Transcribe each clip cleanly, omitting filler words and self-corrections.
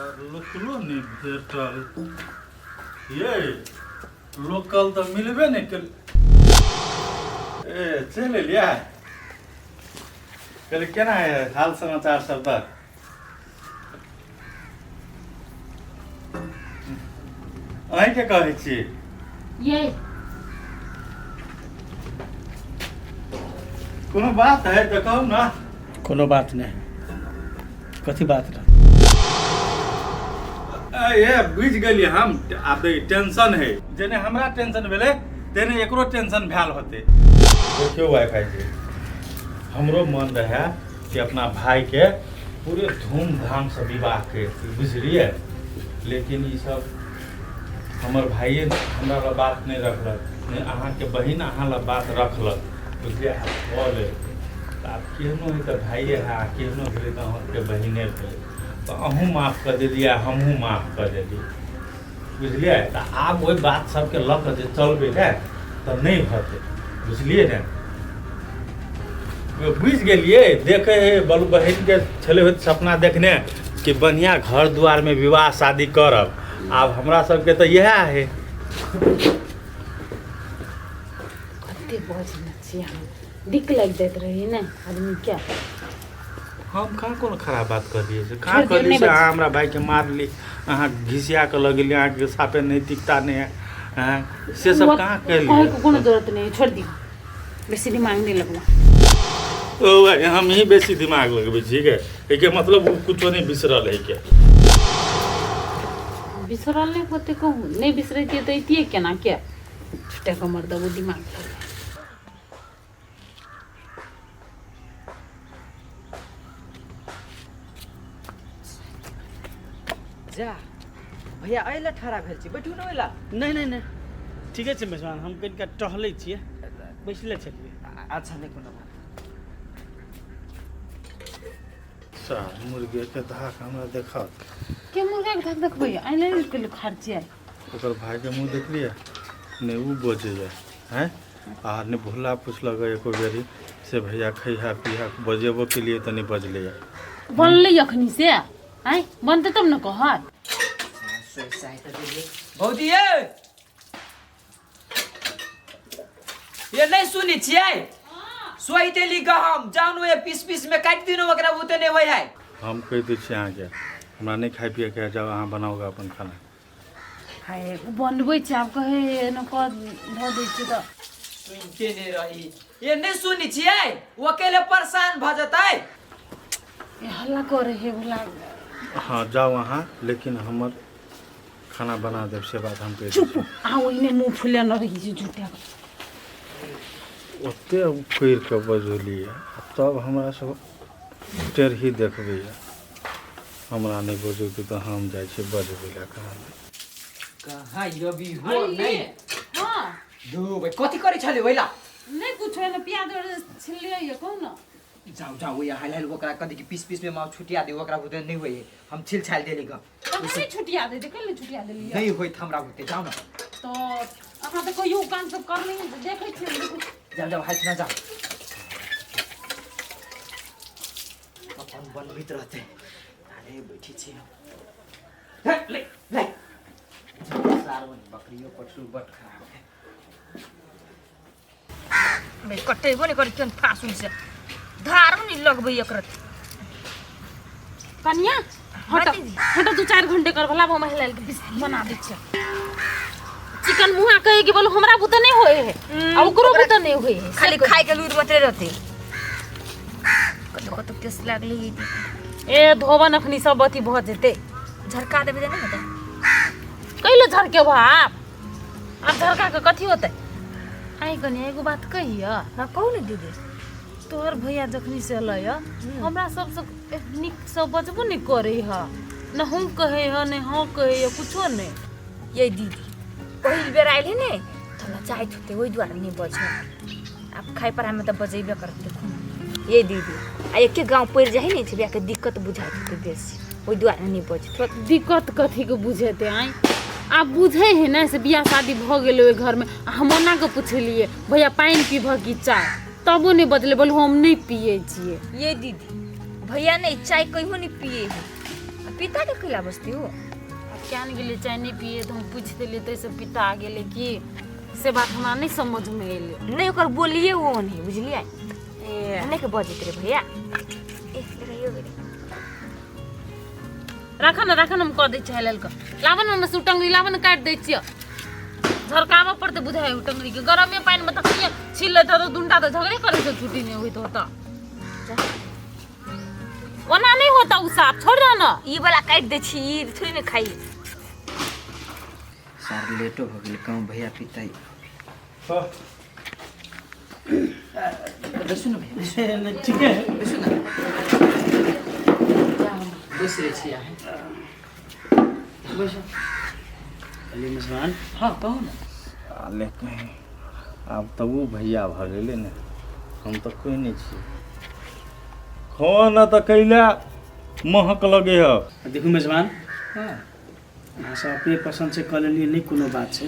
लोकलो नहि भेटल ये लोकल तऽ मिलबे नहि केल ए चलि एलियै कहली केना है हाल समाचार सब तऽ अहीँके कहै छी ये कोनो बात है तऽ कहू ने कोनो बात नहि कथी बात रह ए बुझि गेलियै हम आब टेंशन है जेने हमरा टेंशन भेलै तेने एकरो टेंशन भेल होतै देखियौ वाईफाई जी हमरो मन रहै कि अपना भाईके पूरे धूमधामसँ विवाह करिती बुझलियै लेकिन ई सब हमर भाइये हमरा लए बात नहि रखलक नहि अहाँके बहिन अहाँ लए बात रखलक बुझलियै आब भऽ गेल तऽ आब केहनो है तऽ भाइये है आ केहनो भेलै तऽ अहाँके बहिने भेलै तऽ अहूँ माफ कऽ देलियै आ हमहूँ माफ कऽ देलियै बुझलियै तऽ आब ओहि बात सबके लऽ कऽ जे चलबै ने तऽ नहि होतै बुझलियै ने बुझि गेलियै देखै है बलु बहिनके छलै होइत सपना देखने कि बढ़िआँ घर दुआरमे विवाह शादी करब आब हमरा सबके तऽ इएह है कते बजने छी अहाँ दिक लागि जाइत रहै ने आदमीके हम कहाँ कोनो खराब बात कहलियै से कहाँ छोड़ि दियौ, कहलियै नहि से बज- अहाँ हमरा भाइके मारली अहाँ घिसिया कऽ लऽ गेलियै अहाँके साफे नैतिकता नहि है आँय, से सब कहाँ कहैके कहलियै कोनो जरूरत नहि छोड़ि दियौ बेसी दिमाग नहि लगबा ओ भाइ हम ही बेसी दिमाग लगबै छी के एहिके मतलब ओ कुछो नहि बिसरल है के बिसरल नहि होतै कहूँ नहि बिसरैतियै तऽ अइतियै केना के छुटे कऽ मर देबो दिमाग लगबै जा भैया एहि लए ठड़ा भेल छी बैठू ने ओहि लए नहि नहि नहि ठीके छै मेजबान हम कनिका टहलै छियै बैसले छलियै अच्छा नहि कोनो बात सा मुर्गे के धाक हमरा देखत के मुर्गा के धाक देखबै आइ नहि केलु खर्चे ओकर भाई के मुँह देखलियै नहि ओ बजैया हैं आ नहि भोला पुछलक एको बेरी से भैया खैहा पीहा बजेबो केलियै तऽ नहि बजलैया बनलै अखनी से आँय बनतै तब ने कहत भौजी ये ये नहि सुनै छियै सोहि देली गहम जान ओए पीस पीस में काटि दिनो ओकरा बुते नहि होइ है हम कहि दै छी अहाँके हमरा नहि खाइ पियैके है जाउ अहाँ बनाउ गे अपन खाना हाय ओ बनबै छै आब कहै एना कऽ धऽ दै छियै तऽ सुनिते नहि रही ये नहि सुनै छियै ओ अकेले परेशान भऽ जेतै ए हल्ला करे हे भुला हँ जाउ अहाँ लेकिन हमर खाना बना देब से बात हम कहि दै चुप छी अहाँ ओहिने मुँह फुलेने रही छी झूठे ओते करि कऽ बजलियै आ तब हमरा सब टेरही देखबैए हमरा नहि बजैके तऽ हम जाइ छियै बजबै लए कहाँ कहाँ यबी हो नहि हाँ धू भाइ कथी करै छलै ओहिला नहि कुछो एने प्याज और छिललियै ये कहू ने जाउ जाउ ओहि हाल हाल ओकरा कथी कि पीस पीस में माउ छुटिया दे ओकरा बुते नहि होइ हम छिल छाल देली ग तऽ नहि छुटिया दे कल छुटिया देलियै नहि होइत हमरा बुते जाउ ने तऽ अहाँ तऽ कहियो काम सब कर नहीं देखै छियै देखू जाउ जाउ हाल ना जाउ अपन बनबैत रहतै अरे बैठी छी हम हे, ले ले सारवन बकरियो पटरू बट खराब है बे कटेबो नहि करै केहन फासुन से धारो नहि लगबै एकर कनिया हट हट दू चारि घंटे कर भला हम महिला के बना दै छियै चिकन मुहा कहे कि बोलो हमरा बुते नहीं होए है आ ओकरो बुते नहीं होए है खाली खाय के लूर बतरे रहते कत कत केस लागले ई ए धोबन अखनी सब अथी भऽ जेतै झरका देबै तऽ नहि हेतै कैले झरके बाप आब झरका के कथी होतै आइ कनिया एगो बात कहिय हाँ कहू ने दीदी तोहर भैया जखनी से एलै ह हमरा सबसँ नीकसँ बजबो नहि करै ह न हम कहै ह नहि हँ कहै ह कुछो नहि ये दीदी पहिल बेर आयल है ने तऽ लजाइत होतै ओहि दुआरे नहि बजल आब खाइ पर हमे तऽ बजेबे करतै खूब ये दीदी आ एके गाँव पड़ि जाइ ने छै के दिक्कत बुझाइत होतै बेसी ओहि दुआरे नहि बजत दिक्कत कथीके बुझेतै आँय आब बुझै है ने से बियाह शादी भऽ गेलै ओहि घरमे आ हम ओना कऽ पुछलियै भैया पानि पीबह कि चाय तबो नहि बजलै बोलू हम नहि पियै छियै ये दीदी भैया ने चाय कहियो नहीं पिए है पिता के कैला बजतै ओ? आब किया ने गेलियै चाय नहि पिए तऽ हम पूछि देलियै ताहिसँ पिता गेलै की से बात हमरा नहि समझमे एलै। नहि ओकर बोलिए ओ नहीं बुझलियै? ए नहि के बजैत रे भैया। ए रहियो गेलै। राख ने राख ने, हम कऽ दै छियै हेलल कऽ। लाबऽ ने ओन्ने से टंगरी लाबऽ ने, काटि दै छियै। झरकाबऽ पड़तै बुझाइ ओ टंगरीके। गरमे पानिमे तखनिए छील लैत तऽ दुनटा तऽ झगड़े करै छै, छुट्टी नहि होइत होतऽ। ओना नहि होता ओ साफ, छोड़ दे ने। ई वाला काटि दै छी, ई थोड़ी ने खाइ। सार लेटो भऽ गेलै कहूँ भैया पिताई। बैसू ने भैया, बैसू। नहि, ठीके है। बैसू ने, बैस रहै छी अहाँ। बैसू। कहलियै मेजबान। हँ कहू ने। आ ले कहीं आब तऽ ओ भैया भऽ गेलै ने, हम तऽ कोइ नहि छियै। खो ने तऽ कैला महक लगे ह। देखू मेजबान, हँ अहाँ सब अपने पसन्द से कऽ लेलियै, नहि कोनो बात छै,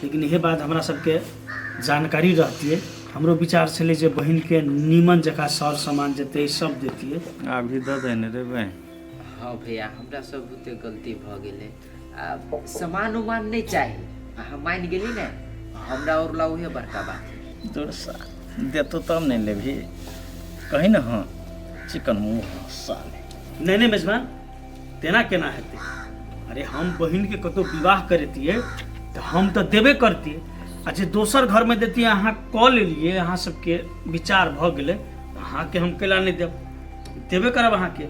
लेकिन इहे बात हमरा सबके जानकारी रहतियै। हमरो विचार छलै जे बहिनके नीमन जकाँ सर सामान जेतै सब देतियै। अभी दऽ दे ने रे बहिन। हँ भैया, हमरा सब बुते गलती भऽ गेलै। आ सामान उमान नहि चाही, अहाँ मानि गेली ने, हमरा और ला उहे बड़का बात है। तोर सा देतो तब नहि लेबही, कही ने। हाँ चिकन मुँह साले। नहि नहि मेजबान, तेना केना हेतै? अरे हम बहिनके कतहु विवाह करतियै तऽ हम तऽ देबे करतियै, आ जे दोसर घरमे देतियै। अहाँ कऽ लेलियै, अहाँ सबके विचार भऽ गेलै, अहाँके हम कैला नहि देब? देबे करब अहाँके।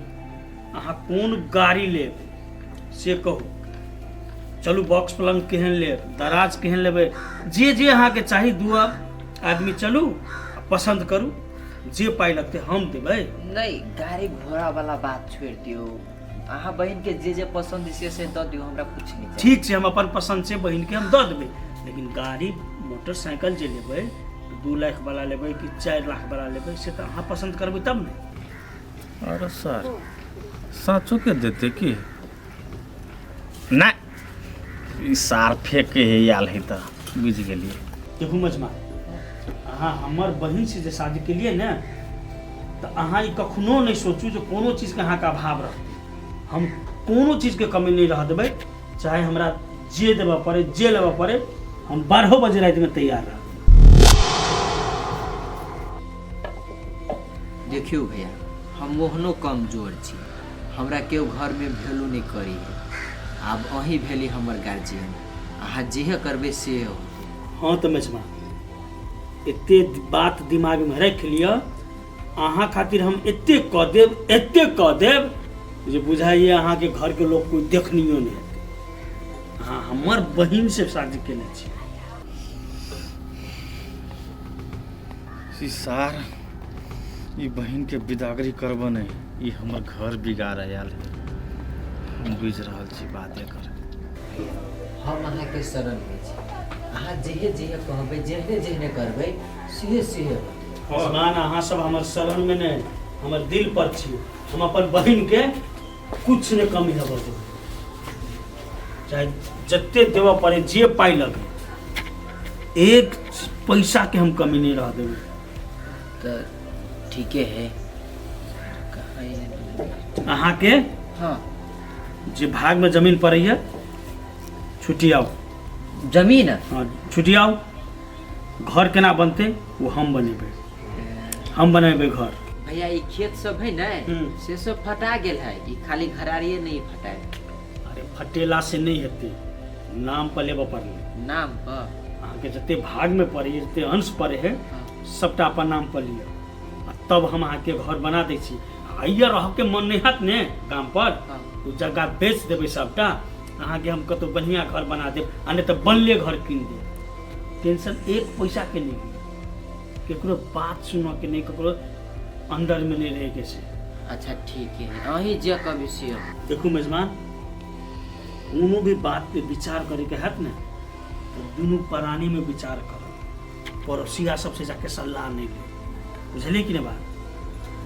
अहाँ कोन गाड़ी लेब से कहू। चलू, बॉक्स पलङ्ग केहन लेब, दराज केहन लेबै, जे जे अहाँके चाही, दू आदमी चलू आ पसन्द करू। जे पाइ लगतै हम देबै। नहि, गाड़ी घोड़ा वाला बात छोड़ि दियौ। अहाँ बहिनके जे जे पसन्द से से दऽ दियौ, हमरा कुछ नहि चाही। ठीक छै, हम अपन पसन्द से बहिनके हम दऽ देबै, लेकिन गाड़ी मोटरसाइकिल जे लेबै, 2 लाख वाला लेबै कि 4 लाख वाला लेबै, से तऽ अहाँ पसन्द करबै तब ने। अरे सर साँचो के देते की नहि? ई सार फेंक के हे आयल है तऽ बुझि गेलियै। देखू मजमा, अहाँ हमर बहिन से जे शादी केलियै ने, तऽ अहाँ ई कखनो नहि सोचू जे कोनो चीजके अहाँके अभाव रहतै। हम कोनो चीजके कमी नहि रह देबै। चाहे हमरा जे देबऽ पड़े, जे लेबऽ पड़े, हम 12 बजे रातिमे तैयार रहब। देखियौ भैया, हम ओहनो कमजोर छी, हमरा केओ घरमे वैल्यू नहि करी है। आब अहीं भेली हमर गार्जियन, अहाँ जेहे करबै से होतै। हँ तऽ मेजमा, एते बात दिमागमे राखि लिअ। अहाँ खातिर हम एते कऽ देब, एते कऽ देब जे बुझाइए अहाँके घरके लोक कोइ देखनियो नहि हेतै। अहाँ हमर बहिन से शादी केने छी। ई सार ई बहिन के बिदागरी करब नहि, ई हमर घर बिगाड़ आयल है। हम बुझि रहल छी बात एकर। भैया, हम अहाँके शरणमे छी। अहाँ जेहे जेहे कहबै, जेहने जेहने करबै, सेहे सेहे होतै। मेजबान, अहाँ सब हमर शरणमे नहि, हमर दिल पर छी। हम अपन बहिन के कुछ नहि कमी हेबऽ देबै। चाहे जते देबऽ पड़े, जे पाइ लगे, एक पैसा के हम कमी नहीं रह देबै। तऽ ठीके है कहाँ एलै? अहाँके हँ जे भागमे जमीन पड़ैया, छुट्टी आउ। जमीन? हँ, छुट्टी आउ। घर केना बनतै ओ हम बनेबै, हम बनेबै घर। भैया, ई खेत सब है ने, से सब फटा गेल है, ई खाली घरारिये नहीं फटाए। अरे फटेला से नहीं हेतै, नाम पर लेबऽ पड़लै। नाम पर? अहाँके जते भागमे पड़ैए, जते अंश पड़े है, सबटा अपन नाम पर लिअ आ तब हम अहाँके घर बना दै छी। आइया रहके मन नहि हैत ने गाम पर, ओ जगह बेच देबै सबटा अहाँके, हम कतहु बढ़िआँ घर बना देब आ नहि तऽ बनले घर कीन देब। टेंशन एक पैसाके नहि लिअ, केकरो बात सुनऽके नहि, ककरो अंदरमे नहि रहैके छै। अच्छा ठीक है, अहीं जे कभी से हो। देखू मेजबान, कोनो भी बात पे विचार करैके हैत ने तऽ दुनू प्राणीमे विचार करू, पड़ोसिया सबसे जाके सलाह नहि लिअ। बुझलियै कि नहि बात?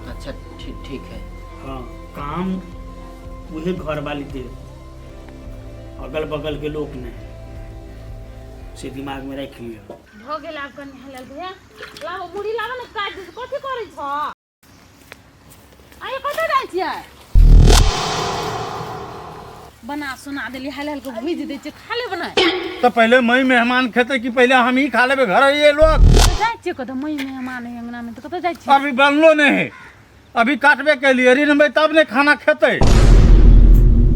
अच्छा ठीक ठीक है। हाँ, काम उहे घर वाली दे, अगल बगल के लोग नहीं, से दिमाग में राखि लिअ। भऽ गेल आब कनि हलल भैया। लाबो मुड़ी, लाबो ने, काटि दे। कथी करै छ? आइ कतऽ जाइ छियै? बना सुना देली, हाल हाल के भुजि दै छियै, खा लेब ने। तऽ पहिले मई मेहमान खेतै कि पहिले हम ही खा लेबै? घर ये लोग तऽ जाइ छियै कतऽ? मई मेहमान है अंगना में तऽ कतऽ जाइ छियै? अभी बनलो नहीं है, अभी काटबे केलिए, रिनबै तब ने खाना खेतै।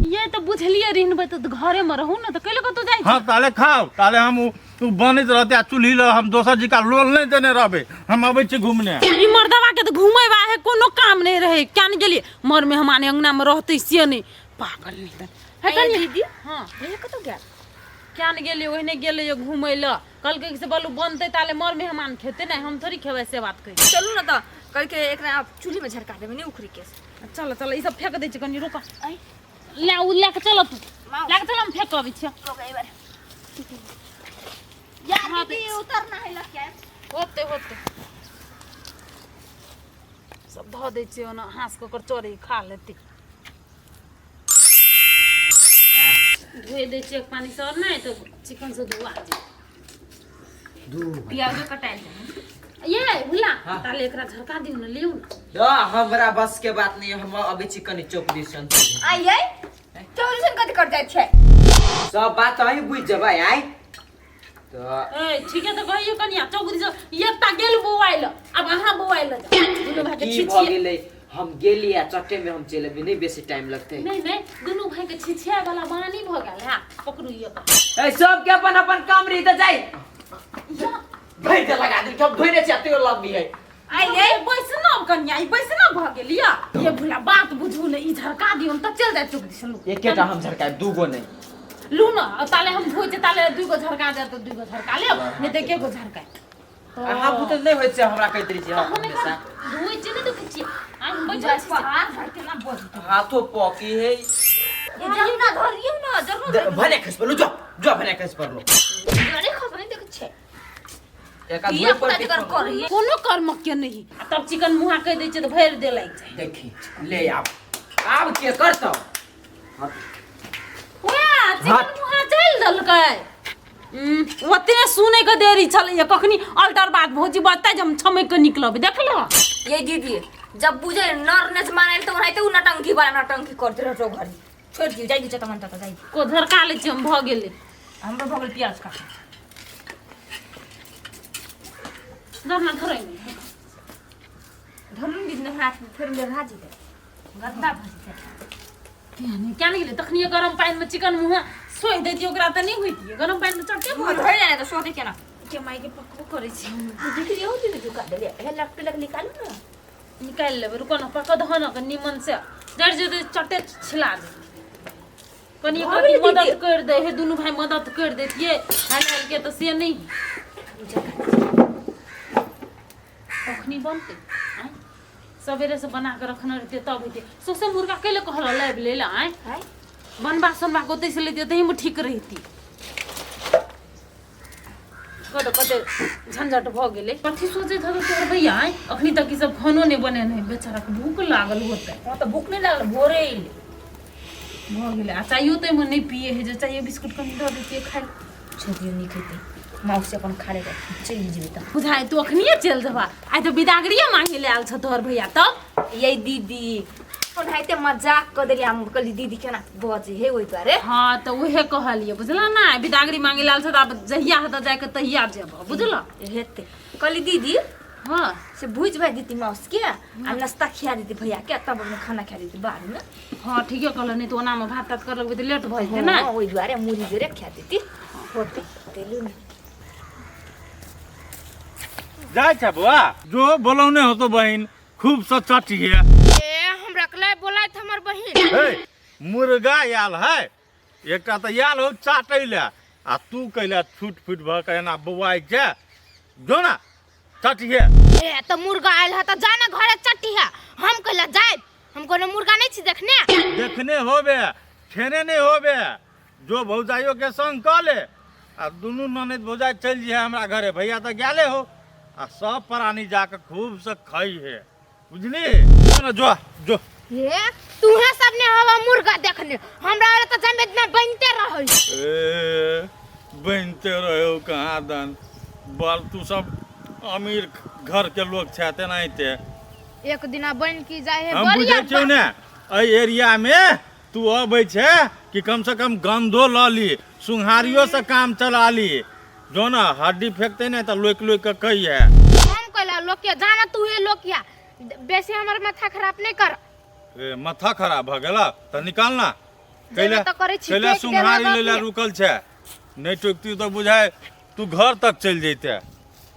ये तऽ बुझलियै, रिनबै तऽ घरे में रहू ने, तऽ कैले कतऽ जाइ हाँ ताले खाओ, ताले हम उ बनैत रहते आ चूल्ही लग हम दोसर जी का लोल नहीं देने रहबे। हम अबै छी घूमने। ई मर्दवा के तऽ घूमे बा है कोनो काम नहीं रहे, क्या नहीं गेलिए मर मेहमान अंगना में रहते से नहीं, पागल नहीं है ए कनिया। दीदी। हाँ। भैया कतऽ गेल? क्या नहीं गेलिए, ओहने गेलिए घूमे ल, कहलकै से बोलू बनते ताले मर मेहमान खेते नहीं, हम थोड़ी खेबै, से बात कही। चलू ने तऽ कहलकै एकरा आब चूल्ही में झरका देबै, नहि उखड़ी के। चल चल, ई सब फेंक दै छी, कनी रुक। ऐ ले उ ले के चल, तू माँ। ले के चल, हम फेंक अबै छियै। हो गई बार यार दीदी, उतरना है लग होते होते सब धऽ दै छियै ओना, हाँस के ओकर चोरी खा लेतै। धोए दै छियै पानि से, आओर नहि तऽ चिकन से धोआ जेतै। दू प्याजो कटायल जाए। ये भुला। हाँ। ताले एकरा झरका दियौ ने, लियौ ने। द हमरा बस के बात नहीं, हम अबै छी कनि चौक दिसन। आई आई चौरी कथी कर जाइ छै? सब बात अहीं बुझि जेबै आइ तऽ। ए ठीक है, तऽ कहियो कनिया चौक दिस एकटा गेल बौआइल, आब अहाँ बौआइल जाउ दुनू भाई के। की भऽ छिछिए गेलै? हम गेली आ चट्टे में हम चलि अबी, नहि बेसी टाइम लगतै। नहीं नहीं, दुनू भाई के छिछिया वाला बानी भऽ गेल है, पकड़ू ये। ए सबके अपन अपन काम रही तऽ जाइ भरि दे लगा देलकै, हम धोइने छी आ तैयो लम्बी है। आई आई वैष्णव कन्या, ई वैष्णव भऽ गेल या। ये भुला, बात बुझू ने, ई झरका दियौ ने तऽ चलि जाय चौक दिस लू। एकेटा हम झरकायब, दूगो नहि। लू ने, आ ताले हम धोइ छियै, ताले दुइगो झरका जायत तऽ दुइगो झरका लेब, नहि तऽ एकेगो झरकायब। अहाँ बुते नहि होइत छै, हमरा कहैत रहै छी हम हमेशा। एखन धोइ छियै, नहि देखै छियै आइ हम बैठल छी से। पहाड़ भर के ना बोल। हाथो पकी है। ये जरूर धरियौ ना, जरूर। भने खसि पड़लो, जो जो भने खसि पड़लो। अरे खबर नहीं देखै छै। एका ये धोइ पूरा पड़तै। जकर करिए कोनो कर्म के नहीं, आ तब चिकन मुहा कहि दै छियै तऽ भरि दे लागि जाइ। देखी ले, आब आब के करतौ? ओए चिकन मुहा चलि देलकै। ओते सुनै के देरी छलैया, कखनी अल्टर बात भौजी बजतै जे हम छमकि के निकलबै, देखलो? ये दीदी, जब बुझे नर नच माने तो ओनाहिते उ नटंकी वाला नटंकी करते रहतो घरी। छोड़ दियो, जाइ दियो मन तक जाइ। को झरका लै छियै हम, भऽ गेलै। हमरो भऽ गेल प्याज काट। धरना धरै नहि। धरू दीदी ने हाथ में फेर लेभा जेतै, गन्दा भऽ जेतै। किया नहि, किया नहि गेलै? तखनिये गरम पानिमे चिकन मुँह सोहि दैतियै ओकरा तऽ नहि होइतियै, गरम पानिमे चट्टे भऽ धरि लेने तऽ सोते केना? के मायके पकबो करै छी हम। दीदी, यहू दीदी झुका देलियै हे, लग लग निकालू ने। निकालि लेबै, रुको ने, पकऽ दह ने निमन से, जरि जेतै चट्टे छिला जेतै। कनि भऽ एकरा गेलै मदद दीदी। करि दै हे, दुनू भाय मदद करि दैतियै हाल हालके तऽ से नहि। कखनी बनतै आँय? सवेरे से बना कऽ रखने रहितै तब हेतै। सौंसे मुर्गा कैले कहल लाबि लै लए आँय? आँय? बनबा सोनबा कऽ ओतै से लैतियै तहीमे ठीक रहितै। कतऽ कते झंझट भऽ गेलै। कथी सोचैत हेतौ तोहर भैया आँय? अखनी तक ई सब खानो नहि बनेने है, बेचाराके भूख लागल होतै। हँ तऽ भूख नहि लागल, भोरे एलै। भऽ गेलै, आ चायो ताहिमे नहि पिए है जे चायो बिस्कुट कनि दऽ दैतियै खाइ लए। छोड़ियौ, नहि खेतै मौसी, अपन खा लेतै, चलि जेबै तऽ। बुझाइ तू अखनिए चलि जेबा, आइ तऽ बिदागरिए मांगे लए आयल छौ तोहर भैया तब। ये दीदी, ओनाहिते मजाक कऽ देलियै, हम कहली दीदी केना बजै हे, ओहि दुआरे। हँ तऽ उहे कहलियै, बुझल ने, बिदागरी मांगे लए आयल छौ तऽ आब जहिया हेतौ जाके तहिया जेबह, बुझल? हेतै। कहली दीदी, हँ, से भुजि भाजि देती मौसके आ नाश्ता खिया देती भैयाके आ तब अपने खाना खा देती बादमे। हँ ठीके कहल, नहि तऽ ओनामे भात तात कर लगबै तऽ लेट भऽ जेतै ने। हँ, ओहि दुआरे मुरही जोरे खिया देती होतै तेलू ने। जाइ छ बौआ, जो बोलौने होतो बहिन, खूब से चटिए। ए हमरा के लै बोलाइत हमर बहिन। हे मुर्गा आयल है, एकटा तऽ आयल हो चाटै लए आ तू कैला छूट फूट भऽ के एना बौआइ छै? जो ना चटिए। ए तऽ मुर्गा आयल है तऽ जाना घरे चट्टी है, हम कैला जायब? हम कोनो मुर्गा नहीं छी देखने। देखने होबे, खेने नहीं होबे। जो भौजाइयो के संग कऽ ले आ दुनू ननद भौजाइ चलि जइहे हमरा घरे, भैया तऽ गेले हो, आ सब प्राणी जाके खूब से खइ हे, बुझली? जो ना, जो जो। हे तूहे सब ने हवा मुर्गा देखने, हमरा आर तऽ जमे इतना बनते रहै। ए बनते रहो कहाँ दन बल, तू सब अमीर घर के लोग छै तेनाहिते। एक दिना बन की जाय है। हम बुझै बढ़िया छियौ ने, एहि एरिया में तू अबै छै कि कम से कम गंधो लऽ ली, सुंघारियो से काम चला ली। जो ना हड्डी फेंकते ने तऽ लोकि लोकि के कहिए। हम कहला लोकिया जाना तू हे लोकिया, बेसी हमर माथा खराब नहीं कर। ए, माथा खराब भऽ गेल तऽ निकाल ना। जेना तऽ करै छी, कैला फेंक देलक सुंघारी लै लए अपने। रुकल छै, नहि टोकती तऽ बुझाय तू घर तक चलि जैते।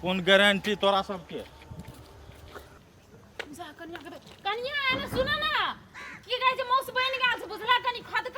कोन गारंटी तोरा सबके? जा कनिया के, कनिया एने सुन ना, की कहै छै, मौस बनि गेल छै बुझला, कनि खदका।